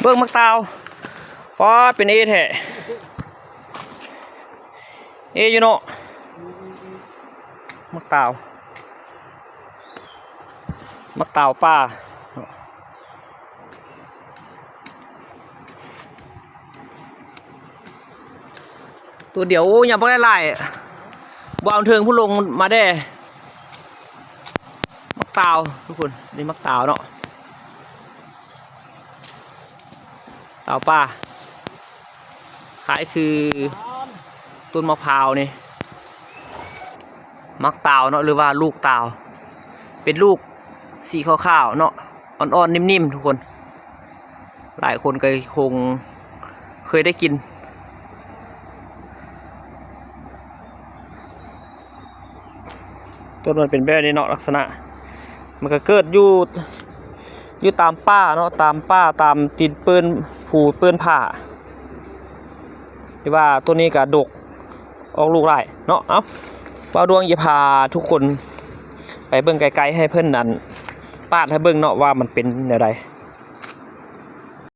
ເບິ່ງໝາກຕາວ ປາດ ເປັນເອແທ້ ເອຢູ່ເນາະ ໝາກຕາວ ໝາກຕາວປ່າ ຕົວດຽວ ໂອ້ ຍັງບໍ່ໄດ້ຫຼາຍ ບໍ່ເອົາເທິງພຸ້ນ ລົງມາແດ່ ໝາກຕາວ ທຸກຄົນ ນີ້ໝາກຕາວເນາະ ຕາວປ່າ ຄ້າຍຄືຕົ້ນມະພ້າວນີ້ ໝາກຕາວເນາະ ຫຼືວ່າລູກຕາວ ເປັນລູກສີຂາວໆເນາະ ອ່ອນໆ ນິ້ມໆ ທຸກຄົນ ຫຼາຍຄົນກໍຄົງເຄີຍໄດ້ກິນ ຕົ້ນມັນເປັນແບບນີ້ເນາະ ລັກສະນະ ມັນກໍເກີດຢູ່ ຢູ່ຕາມປ່າເນາະ ຕາມປ່າ ຕາມຕີນເປີ້ນພູເປີ້ນຜາ ທີ່ວ່າຕົ້ນນີ້ກໍດົກ ອອກລູກຫຼາຍເນາະ ເອົ້າ ບ່າວດວງຈະພາທຸກຄົນໄປເບິ່ງໃກ້ໆ ໃຫ້ເພິ່ນ ອັນ ປາດໃຫ້ເບິ່ງເນາະ ວ່າມັນເປັນແນວໃດ.